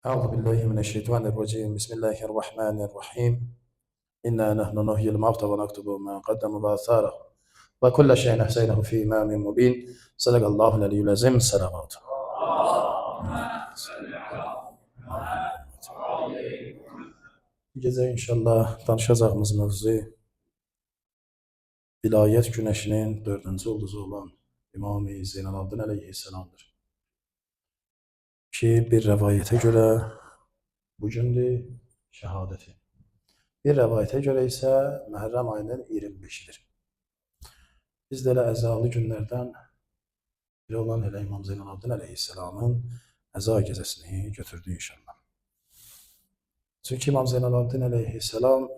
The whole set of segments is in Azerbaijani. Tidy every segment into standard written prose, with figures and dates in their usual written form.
Euzu billahi mineşşeytanirracim. Bismillahirrahmanirrahim. İnna nahnu nuhyil mevta ve naktubu ma qaddamu ve atharahum. Ve kulle şeyin ahsaynahu fi imamin mubin. Sadakallahul aliyyul azim. Selavat. Bu gecə inşallah danışacağımız mövzu vilayət günəşinin dördüncü ulduzu olan İmam-ı Zeynalabdin əleyhissalamdır. Ki bir rəvayətə görə bugündür şəhadəti. Bir rəvayətə görə isə Məhərrəm ayının 25-idir. Biz də elə əzalı günlərdən biri olan elə İmam Zeynalabdin əleyhissalamın əza gecəsini götürdü inşallah. Çünki İmam Zeynalabdin əleyhissalam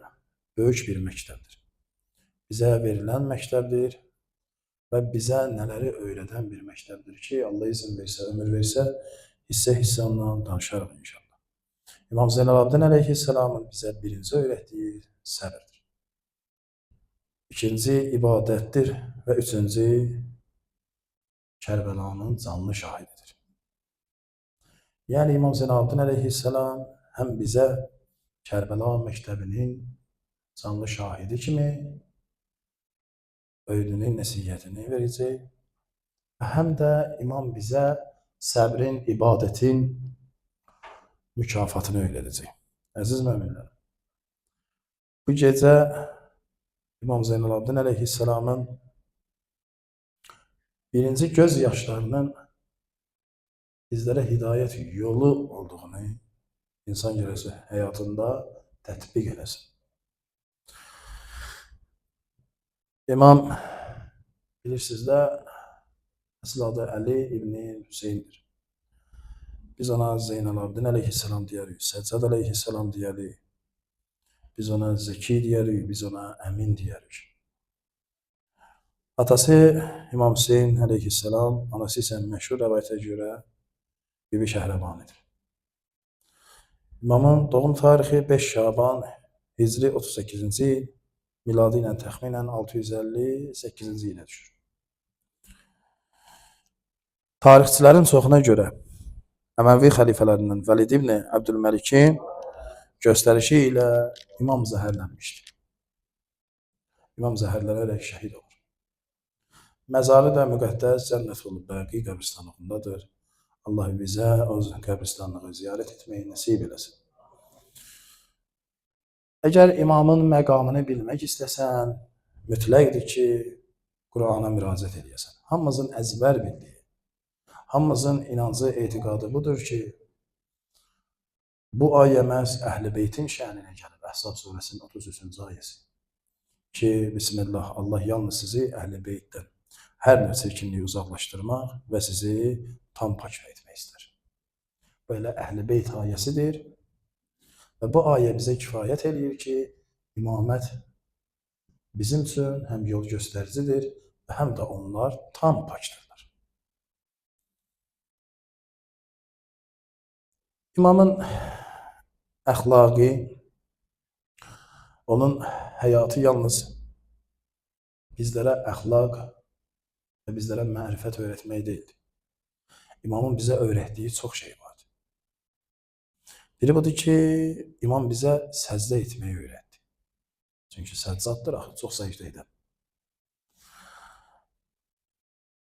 böyük bir məktəbdir. Bizə verilən məktəbdir və bizə nələri öyrədən bir məktəbdir ki, Allah izin versə, ömür versə, hissə-hissə ondan danışarıq inşallah. İmam Zeynalabdin əleyhissalamın bizə birinci öyrətdiyi səbirdir. İkinci ibadətdir və üçüncü Kərbəlanın canlı şahididir. Yəni İmam Zeynalabdin əleyhissalam həm bizə Kərbəla məktəbinin canlı şahidi kimi öyününün nəsihətini verəcək və həm də imam bizə səbrin, ibadətin mükafatını öyrədəcək. Əziz möminlər, bu gecə İmam Zeynalabdin əleyhissalamın birinci göz yaşlarının bizlərə hidayət yolu olduğunu insan gərək həyatında tətbiq eləsin. İmam, bilirsiniz də, əsl adı Əli İbni Hüseyndir. Biz ona Zeynalabdin əleyhissalam deyərik, Səccad əleyhissalam deyərik, biz ona Zəki deyərik, biz ona Əmin deyərik. Atası İmam Hüseyn əleyhissalam, anası isə məşhur rəvayətə görə Bibi Şəhrəbanidir. İmamın doğum tarixi 5 Şaban, Hicri 38-ci il, miladi ilə təxminən 658-ci ilə düşür. Tarixçilərin çoxuna görə Əməvi xəlifələrindən Vəlid ibn Əbdülməlikin göstərişi ilə imam zəhərlənmişdi. İmam zəhərlənərək şəhid olur. Məzarı da müqəddəs Cənnətül Bəqi qəbristanlığındadır. Allah bizə o qəbristanlığı ziyarət etməyi nəsib eləsin. Əgər imamın məqamını bilmək istəsən, mütləqdir ki, Qurana müraciət eləyəsən. Hamımızın əzbər bildiyi, hamımızın inancı, etiqadı budur ki, bu ayə məhz Əhl-i Beytin şəninə gəlib, Əhzab surəsinin 33-cü ayəsi. Ki, Bismillah, Allah yalnız sizi Əhl-i Beytdən hər növ çirkinliyi uzaqlaşdırmaq və sizi tam pak etmək istər. Belə Əhl-i Beyt ayəsidir və bu ayə bizə kifayət eləyir ki, imamət bizim üçün həm yol göstəricidir və həm də onlar tam pakdırlar. İmamın əxlaqi, onun həyatı yalnız bizlərə əxlaq və bizlərə mərifət öyrətmək deyildi. İmamın bizə öyrətdiyi çox şey vardı. Biri budur ki, imam bizə səcdə etməyi öyrətdi. Çünki səccaddır axı, çox səcdə edən.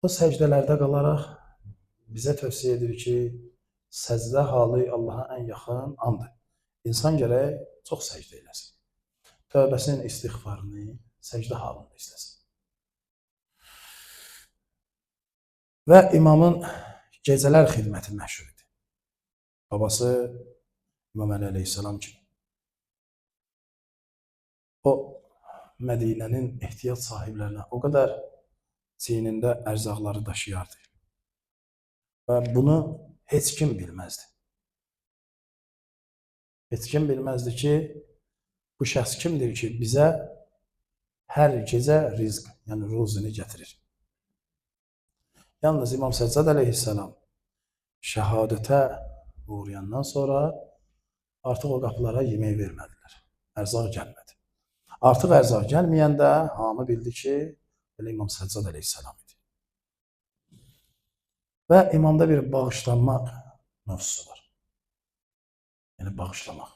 Bu səcdələrdə qalaraq bizə tövsiyə edir ki, səcdə halı Allaha ən yaxın andır. İnsan gərək çox səcdə eləsin. Tövbəsinin istiğfarını səcdə halında istəsin. Və imamın gecələr xidməti məşhur idi. Babası İmam Əli əleyhissalam kimi. O Mədinənin ehtiyat sahiblərinə o qədər çiynində ərzaqları daşıyardı. Və bunu heç kim bilməzdi. Heç kim bilməzdi ki, bu şəxs kimdir ki, bizə hər gecə rizq, yəni ruzini gətirir. Yalnız İmam Səccad əleyhissalam şəhadətə uğrayandan sonra artıq o qapılara yemək vermədilər. Ərzaq gəlmədi. Artıq ərzaq gəlməyəndə hamı bildi ki, elə İmam Səccad əleyhissalam idi. Və imamda bir bağışlanma mövzusu var. Yəni bağışlamaq.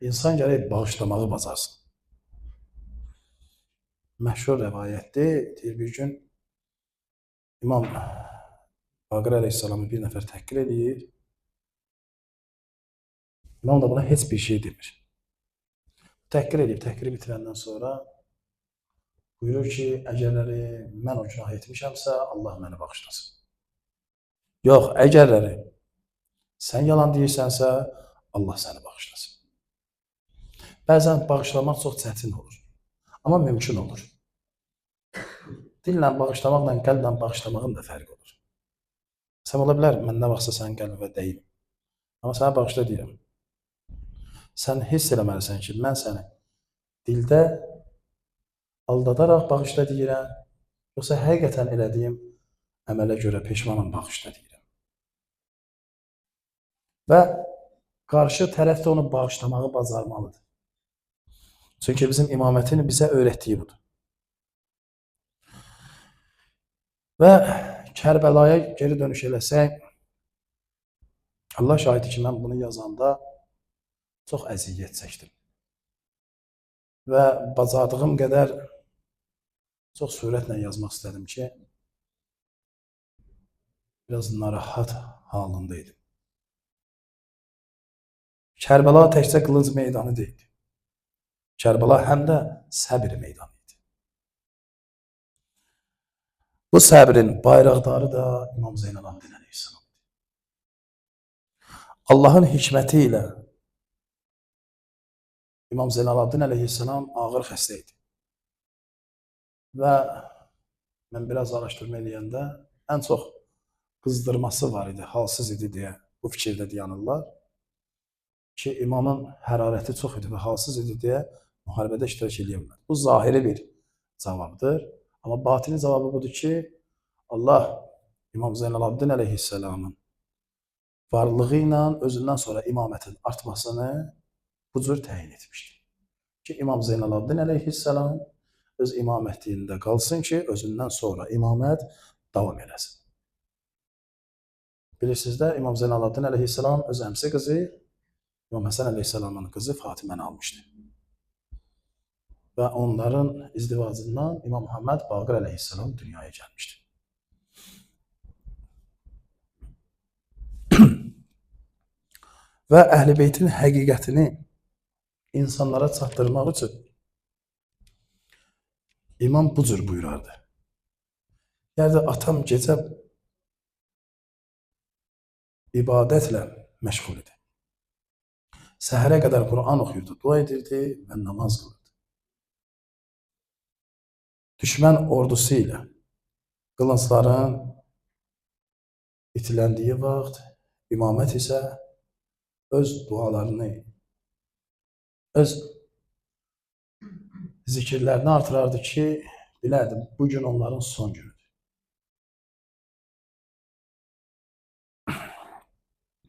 İnsan gərək bağışlamağı bacarsın. Məşhur rəvayətdir. Deyir, bir gün İmam Baqir əleyhissalamı bir nəfər təhqir eləyir. İmam da buna heç bir şey demir. Təhqir eləyib, təhqiri bitirəndən sonra buyurur ki, əgərləri mən o günah etmişəmsə, Allah məni bağışlasın. Yox, əgərləri sən yalan deyirsənsə, Allah səni bağışlasın. Bəzən bağışlamaq çox çətin olur, amma mümkün olur. Dillə bağışlamaqla qəlblə bağışlamağın da fərqi olur. Sən ola bilər, mən nə vaxtsa sənin qəlbinə dəyim. Amma sənə bağışla deyirəm. Sən hiss eləməlisən ki, mən səni dildə aldadaraq bağışla deyirəm, yoxsa həqiqətən elədiyim əmələ görə peşmanam bağışla deyirəm. Və qarşı tərəf də onu bağışlamağı bacarmalıdır. Çünki bizim imamətin bizə öyrətdiyi budur. Və Kərbəlaya geri dönüş eləsək, Allah şahidi ki, mən bunu yazanda çox əziyyət çəkdim. Və bacardığım qədər çox sürətlə yazmaq istədim ki, biraz narahat halında idim. Kərbəla təkcə qılınc meydanı deyildi. Kərbəla həm də səbir meydanı idi. Bu səbrin bayraqdarı da İmam Zeynalabdin əleyhissalam idi. Allahın hikməti ilə İmam Zeynalabdin əleyhissalam ağır xəstə idi. Və mən biraz araşdırma eləyəndə ən çox qızdırması var idi, halsız idi deyə bu fikirdə dayanırlar ki, imamın hərarəti çox idi və halsız idi deyə müharibədə iştirak eləyə bilmədi. Bu zahiri bir cavabdır. Amma batini cavabı budur ki, Allah İmam Zeynalabdin əleyhissalamın varlığı ilə özündən sonra imamətin artmasını bu cür təyin etmişdi. Ki, İmam Zeynalabdin əleyhissalam öz imamətliyində qalsın ki, özündən sonra imamət davam eləsin. Bilirsiniz də, İmam Zeynalabdin əleyhissalam öz əmsi qızı, İmam Həsən əleyhissalamın qızı Fatiməni almışdı. Və onların izdivacından İmam Muhammed Baqir əleyhissalam dünyaya gəlmişdi. Və Əhl-i Beytin həqiqətini insanlara çatdırmaq üçün İmam bu cür buyurardı. Yəni, atam gecə ibadətlə məşğul idi. Səhərə qədər Quran oxuyurdu, dua edirdi və namaz qılırdı. Düşmən ordusu ilə qılıncların itiləndiyi vaxt imamət isə öz dualarını, öz zikirlərini artırardı ki, bilərdim, bugün onların son günüdür.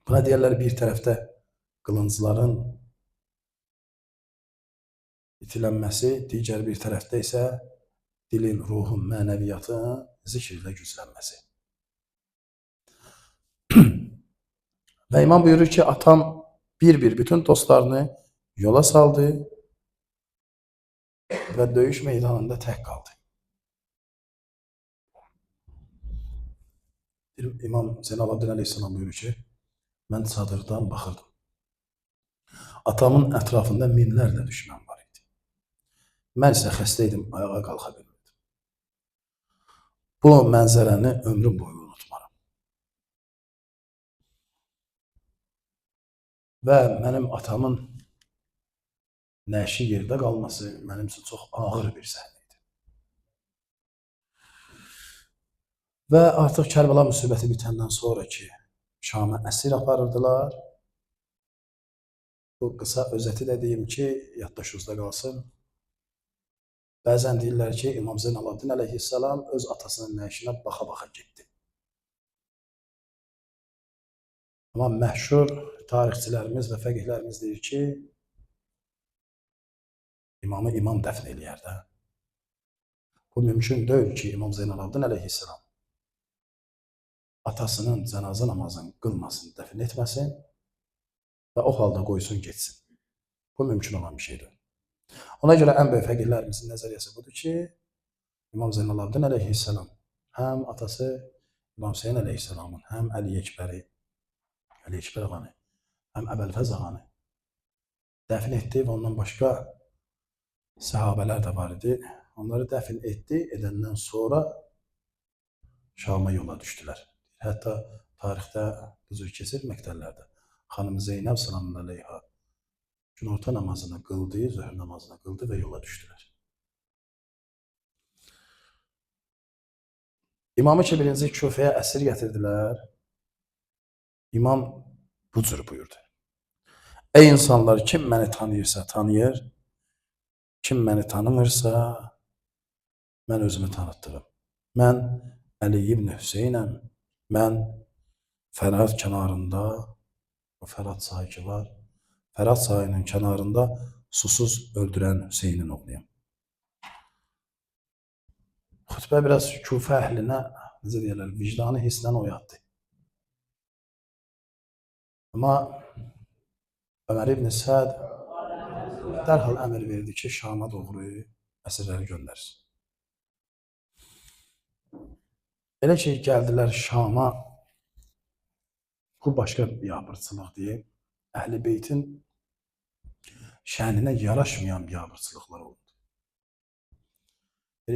Buna deyərlər, bir tərəfdə qılıncların itilənməsi, digər bir tərəfdə isə dilin, ruhun, mənəviyyatın zikirlə güclənməsi. Və imam buyurur ki, atam bir-bir bütün dostlarını yola saldı və döyüş meydanında tək qaldı. İmam Zeynalabdin əleyhissalam buyurur ki, mən çadırdan baxırdım. Atamın ətrafında minlərlə düşmən var idi. Mən isə xəstə idim, ayağa qalxa bilmirdim. Bu mənzərəni ömrüm boyu unutmaram. Və mənim atamın nəşi yerdə qalması mənim üçün çox ağır bir səhnə idi. Və artıq Kərbəla müsibəti bitəndən sonra ki, Şam'a əsir aparırdılar. Bu qısa özəti də deyim ki, yaddaşınızda qalsın. Bəzən deyirlər ki, İmam Zeynalabdin əleyhissalam öz atasının nəşinə baxa-baxa getdi. Amma məşhur tarixçilərimiz və fəqihlərimiz deyir ki, imamı imam dəfn eləyər də. Bu mümkün deyil ki, İmam Zeynalabdin əleyhissalam atasının cənazə namazını qılmasın, dəfn etməsin Və o halda qoysun getsin. Bu mümkün olan bir şeydir. Ona görə ən böyük fəqihlərimizin nəzəriyyəsi budur ki, İmam Zeynalabdin əleyhissalam həm atası İmam Hüseyin əleyhissalamın, həm Əli Əkbəri, Əli Əkbər ağanı, həm Əbəlfəz ağanı dəfn etdi və ondan başqa səhabələr də var idi. Onları dəfn etdi, edəndən sonra Şama yola düşdülər. Hətta tarixdə bu cür keçir məktəblərdə. Xanım Zeynəb salamın əleyha günorta namazını qıldı, zöhr namazını qıldı və yola düşdülər. İmamı ki, birinci Küfəyə əsir gətirdilər. İmam bu cür buyurdu. Ey insanlar, kim məni tanıyırsa tanıyır, kim məni tanımırsa, mən özümü tanıtdırım. Mən Əli ibn Hüseynəm, mən Fərat kənarında, o Fərat çayı ki var, Fərat çayının kənarında susuz öldürən Hüseynin oğluyam. Xütbə biraz Küfə əhlinə, necə deyirlər, vicdanı hisslə oyatdı. Amma Ömər ibn Səd dərhal əmr verdi ki, Şama doğru əsirləri göndərsin. Elə ki, gəldilər Şama, bu başqa bir biabırçılıq deyib, Əhl-i Beytin şəninə yaraşmayan biabırçılıqlar oldu.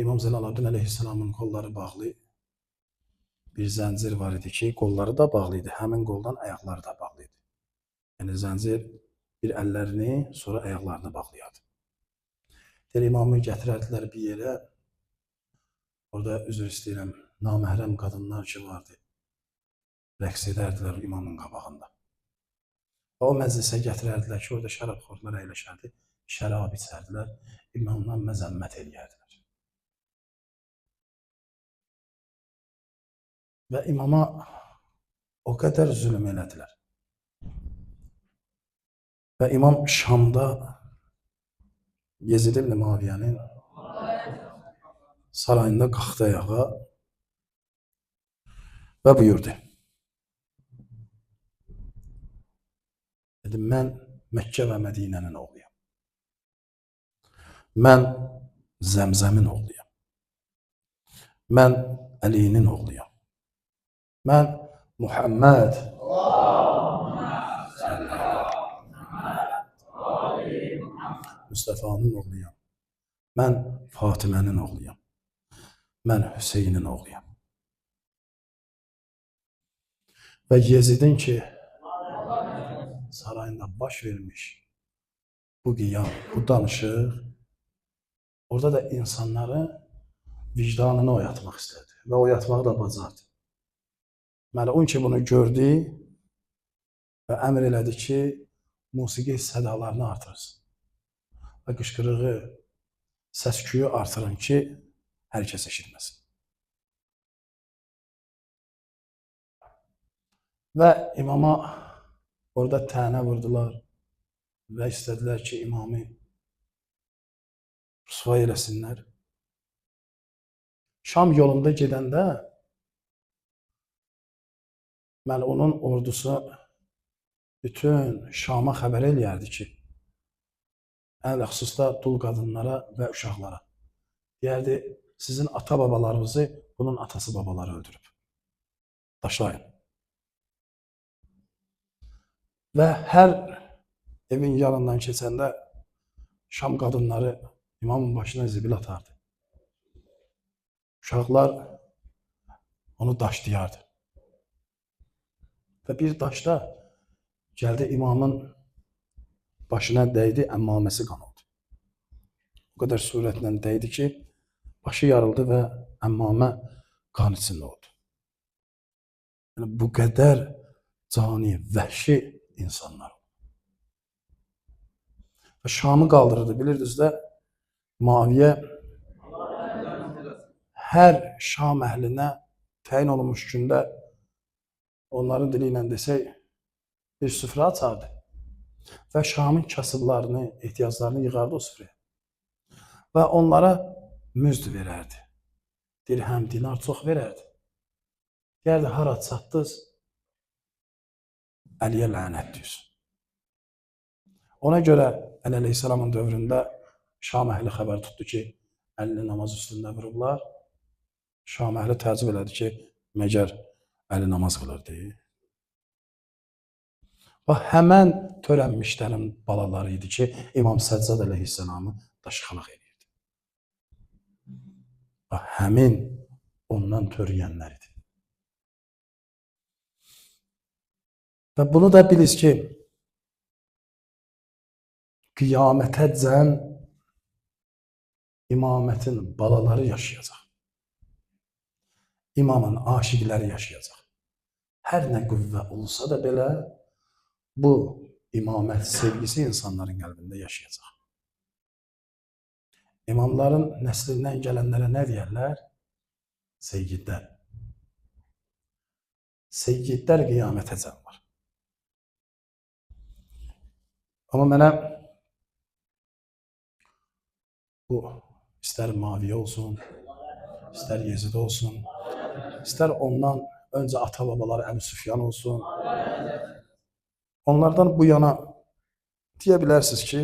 İmam Zeynalabdin əleyhissalamın qolları bağlı bir zəncir var idi ki, qolları da bağlı idi. Həmin qoldan ayaqları da bağlı idi. Yəni zəncir bir əllərini, sonra ayaqlarını bağlayardı. Deyir, imamı gətirərdilər bir yerə, orada üzr istəyirəm, naməhrəm qadınlar ki vardı, rəqs edərdilər imamın qabağında. Və o məclisə gətirərdilər ki, orada şərabxorlar əyləşərdi, şərab içərdilər, imamdan məzəmmət eləyərdilər. Və imama o qədər zülm elədilər. Və imam Şamda Yezid ibn Muaviyyənin sarayında qalxdı ayağa və buyurdu. Dedi, mən Məkkə və Mədinənin oğluyam. Mən Zəmzəmin oğluyam. Mən Əlinin oğluyam. Mən Muhammed Mustafa'nın oğluyam. Mən Fatimənin oğluyam. Mən Hüseynin oğluyam. Və Yezidin ki sarayında baş vermiş bu qiyam, bu danışıq, orada da insanları vicdanını oyatmaq istədi və oyatmağı da bacardı. Məlun ki bunu gördü və əmr elədi ki, musiqi sədalarını artırsın və qışqırığı, səs-küyü artırın ki, hər kəs eşitməsin. Və imama orada tənə vurdular və istədilər ki, imamı rüsvay eləsinlər. Şam yolunda gedəndə məlunun ordusu bütün Şama xəbər eləyərdi ki, ən xüsusda dul qadınlara və uşaqlara. Deyərdi, sizin ata-babalarınızı bunun atası babaları öldürüb. Daşlayın. Və hər evin yanından keçəndə Şam qadınları imamın başına zibil atardı. Uşaqlar onu daşlayardı. Və bir daşda gəldi imamın başına dəydi, əmmaməsi qan oldu. O qədər surətlə dəydi ki, başı yarıldı və əmmamə qan içində oldu. Yəni, bu qədər cani, vəhşi insanlar. Və Şamı qaldırırdı. Bilirdiniz də, Muaviyə hər Şam əhlinə təyin olunmuş gündə onların dili ilə desək, bir süfrə açardı və Şamın kasıblarını, ehtiyaclarını yığardı o süfrəyə və onlara müzd verərdi. Dirhəm, dinar çox verərdi. Deyərdi, hara çatdınız, Əliyə lənət deyirsin. Ona görə Əli əleyhissalamın dövründə Şam əhli xəbər tutdu ki, Əlini namaz üstündə vurublar. Şam əhli təəccüb elədi ki, məgər Əli namaz qılırdı. Bax, həmən törənmişlərin balaları idi ki, İmam Səccad əleyhissalamı daşqalaq eləyirdi. Bax, həmin ondan törəyənlər idi. Və bunu da biliz ki, qiyamətəcən imamətin balaları yaşayacaq. İmamın aşiqləri yaşayacaq. Hər nə qüvvə olsa da belə, bu imamət sevgisi insanların qəlbində yaşayacaq. İmamların nəslindən gələnlərə nə deyərlər? Seyyidlər. Seyyidlər qiyamətəcən var. Amma mənə bu istər Maviyə olsun, istər Yezid olsun, istər ondan öncə ata-babaları Əbu Süfyan olsun, onlardan bu yana deyə bilərsiniz ki,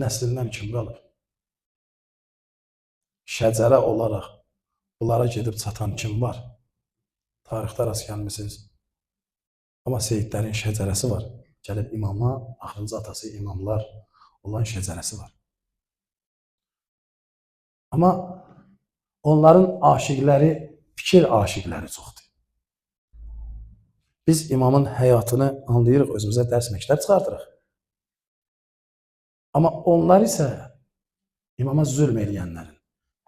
nəslindən kim qalıb? Şəcərə olaraq bunlara gedib çatan kim var? Tarixdə rast gəlmisiniz. Amma seyidlərin şəcərəsi var. Gəlib imama, axırıncı atası imamlar olan şəcərəsi var. Amma onların aşiqləri, fikir aşiqləri çoxdur. Biz imamın həyatını anlayırıq, özümüzə dərs məktəb çıxardırıq. Amma onlar isə imama zülm eləyənlərin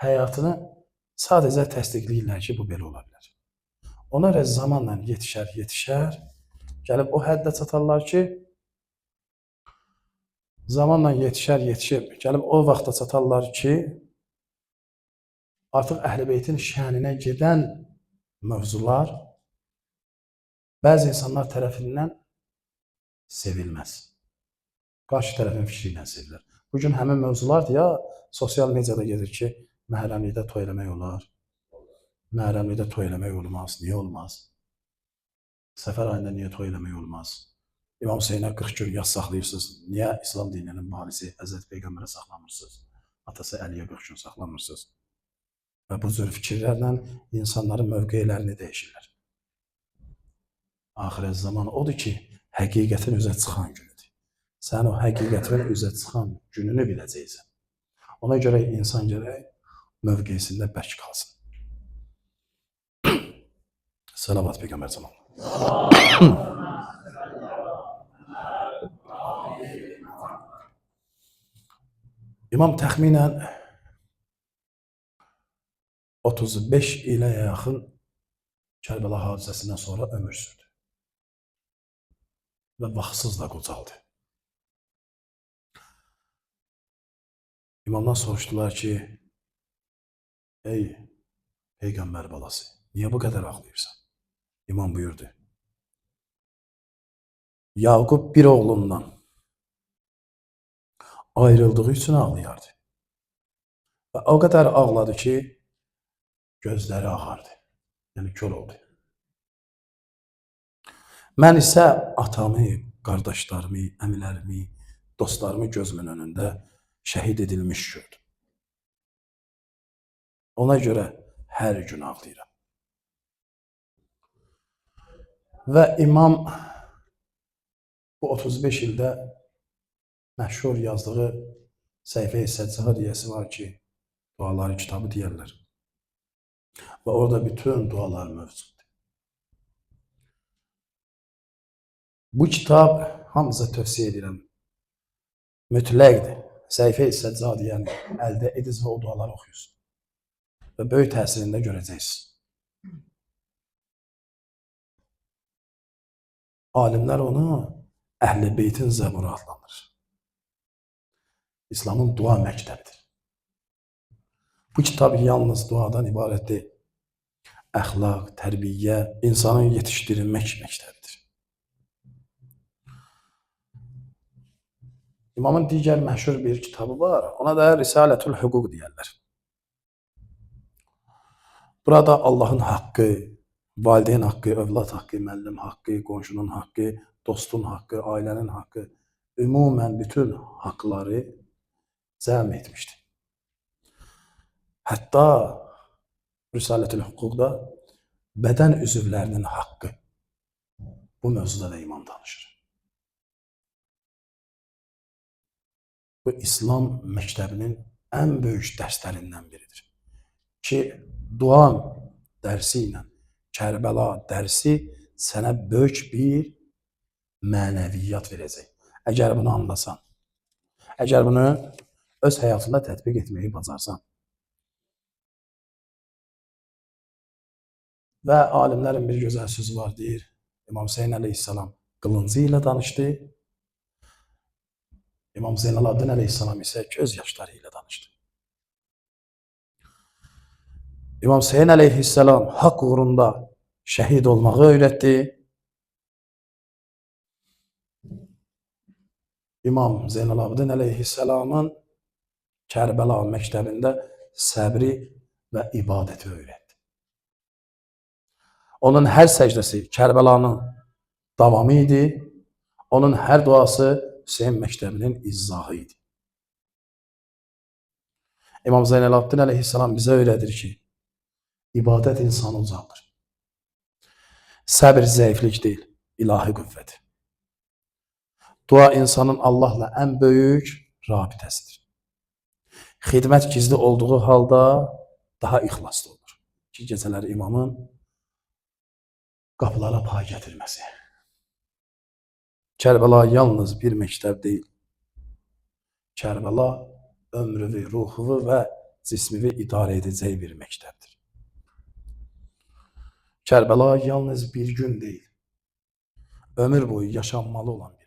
həyatını sadəcə təsdiqləyirlər ki, bu belə ola bilər. Ona görə zamanla yetişər, yetişər, gəlib o həddə çatarlar ki, zamanla yetişər, yetişib, gəlib o vaxta çatarlar ki, artıq Əhl-i Beytin şəninə gedən mövzular bəzi insanlar tərəfindən sevilməz. Qarşı tərəfin fikri ilə sevilər. Bugün həmin mövzulardır ya, sosial mediada gedir ki, məhərrəmlikdə toy eləmək olar, məhərrəmlikdə toy eləmək olmaz, niyə olmaz? Səfər ayında niyə toy eləmək olmaz? İmam Hüseynə 40 gün yas saxlayırsınız, niyə İslam dininin varisi Həzrəti Peyğəmbərə saxlamırsınız? Atası Əliyə 40 gün saxlamırsınız? Və bu cür fikirlərlə insanların mövqelərini dəyişirlər. Axirət zamanı odur ki, həqiqətin üzə çıxan günüdür. Sən o həqiqətin üzə çıxan gününü biləcəksən. Ona görə insan gərək mövqesində bərk qalsın. Salavat Peyğəmbər zamanı. İmam təxminən 35 ilə yaxın Kərbəla hadisəsindən sonra ömür sürdü. Və vaxtsız da qocaldı. İmamdan soruşdular ki, ey Peyğəmbər balası, niyə bu qədər ağlayırsan? İmam buyurdu, Yaqub bir oğlundan ayrıldığı üçün ağlayardı. Və o qədər ağladı ki, gözləri ağardı, yəni kör oldu. Mən isə atamı, qardaşlarımı, əmilərimi, dostlarımı gözümün önündə şəhid edilmiş gördüm. Ona görə hər gün ağlayıram. Və imam bu 35 ildə məşhur yazdığı Səhifə-i Səccadiyəsi var ki, duaları kitabı deyərlər. Və orada bütün dualar mövcuddur. Bu kitab hamınıza tövsiyə edirəm. Mütləqdir. Səhifə-i Səccadiyəni əldə ediz və o duaları oxuyursunuz. Və böyük təsirini də görəcəksiniz. Alimlər onu Əhl-i Beytin zəburu adlandırır. İslamın dua məktəbidir. Bu kitab yalnız duadan ibarət deyil. Əxlaq, tərbiyə, insanın yetişdirilmək məktəbidir. İmamın digər məşhur bir kitabı var. Ona da Risalətül Hüquq deyərlər. Burada Allahın haqqı, valideyn haqqı, övlad haqqı, müəllim haqqı, qonşunun haqqı, dostun haqqı, ailənin haqqı ümumən bütün haqları cəm etmişdi. Hətta Risalətül Hüquqda bədən üzvlərinin haqqı bu mövzuda da imam danışır. Bu İslam məktəbinin ən böyük dərslərindən biridir. Ki, dua dərsi ilə Kərbəla dərsi sənə böyük bir mənəviyyat verəcək. Əgər bunu anlasan, əgər bunu öz həyatında tətbiq etməyi bacarsan. Və alimlərin bir gözəl sözü var, deyir, İmam Hüseyin əleyhissalam qılıncı ilə danışdı, İmam Zeynalabdin əleyhissalam isə göz yaşları ilə danışdı. İmam Hüseyin əleyhissalam haqq uğrunda şəhid olmağı öyrətdi. İmam Zeynalabdin əleyhissalamın Kərbəla məktəbində səbri və ibadəti öyrətdi. Onun hər səcdəsi Kərbəlanın davamı idi. Onun hər duası Hüseyin məktəbinin izahı idi. İmam Zeynalabdin əleyhissalam bizə öyrədir ki, ibadət insanı ucaldır. Səbir zəiflik deyil, ilahi qüvvət. Dua insanın Allahla ən böyük rabitəsidir. Xidmət gizli olduğu halda daha ixlaslı olur. Ki, gecələri imamın qapılara pay gətirməsi. Kərbəla yalnız bir məktəb deyil. Kərbəla ömrünü, ruhunu və cismini idarə edəcək bir məktəbdir. Kərbəla yalnız bir gün deyil, ömür boyu yaşanmalı olan